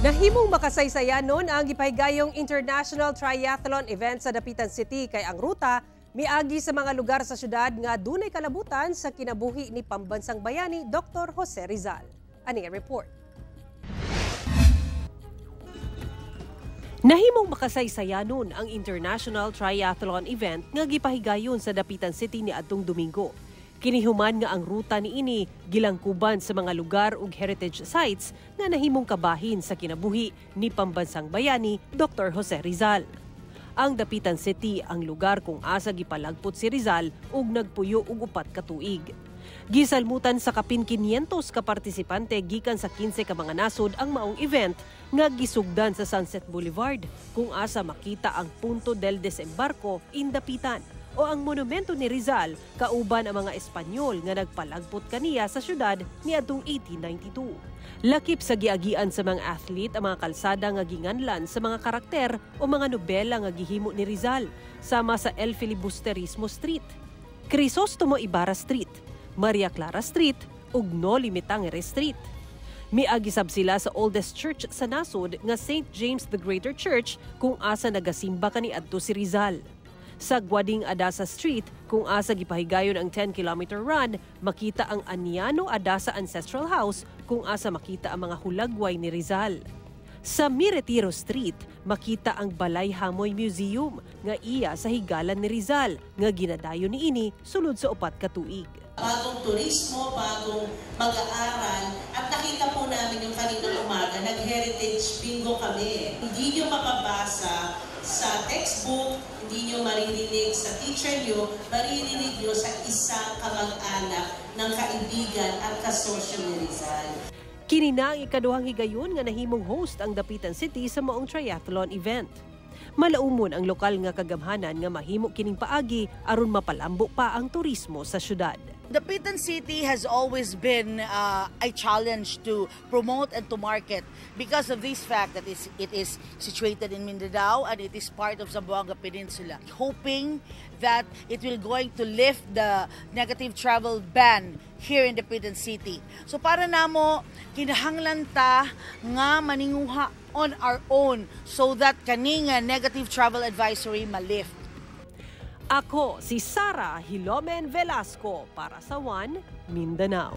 Nahimong makasaysayanon ang gipahigayong International Triathlon event sa Dapitan City kay ang ruta miagi sa mga lugar sa syudad nga dunay kalabutan sa kinabuhi ni pambansang bayani Dr. Jose Rizal. Ani ang report. Nahimong makasaysayanon ang International Triathlon event nga gipahigayon sa Dapitan City niadtong Domingo. Kinihuman nga ang ruta niini gilangkuban sa mga lugar ug heritage sites nga nahimong kabahin sa kinabuhi ni pambansang bayani Dr. Jose Rizal. Ang Dapitan City ang lugar kung asa gipalagpot si Rizal ug nagpuyo og 4 ka tuig. Gisalmutan sa kapin 500 ka partisipante gikan sa 15 ka mga nasod ang maong event nga gisugdan sa Sunset Boulevard kung asa makita ang Punto del Desembarco in Dapitan o ang monumento ni Rizal kauban ang mga Espanyol nga nagpalagpot kaniya sa syudad niadtong 1892. Lakip sa giagian sa mga athlete ang mga kalsada nga ginganlan sa mga karakter o mga nobela nga gihimo ni Rizal, sama sa El Filibusterismo Street, Crisostomo Ibarra Street, Maria Clara Street ug Noli Me Tangere Street. Miagi sab sila sa oldest church sa nasod nga St. James the Greater Church kung asa nagasimba kaniadto si Rizal. Sa Gwading Adasa Street, kung asa gipahigayon ang 10-kilometer run, makita ang Aniano Adasa Ancestral House kung asa makita ang mga hulagway ni Rizal. Sa Miretiro Street, makita ang Balay Hamoy Museum nga iya sa higalan ni Rizal nga ginadayon niini sulod sa 4 ka tuig. Bagong turismo, bagong mag-aaral, at nakita po namin yung kaninang umaga, nag-heritage bingo kami. Hindi nyo mababasa sa textbook, hindi nyo maririnig sa teacher nyo, maririnig nyo sa isang kamag-anak ng kaibigan at kasosyo ni Rizal. Kini na ang ikaduhang higayon nga nahimong host ang Dapitan City sa maong triathlon event. Malaumon ang lokal nga kagamhanan nga mahimo kining paagi aron mapalambo pa ang turismo sa syudad. Dapitan City has always been a challenge to promote and to market because of this fact that it is situated in Mindanao and it is part of Zamboanga Peninsula. Hoping that it will going to lift the negative travel ban here in Dapitan City. So para namo, kinahanglan ta nga maninguha on our own so that kani nga negative travel advisory malift. Ako si Sara Hilomen Velasco para sa One Mindanao.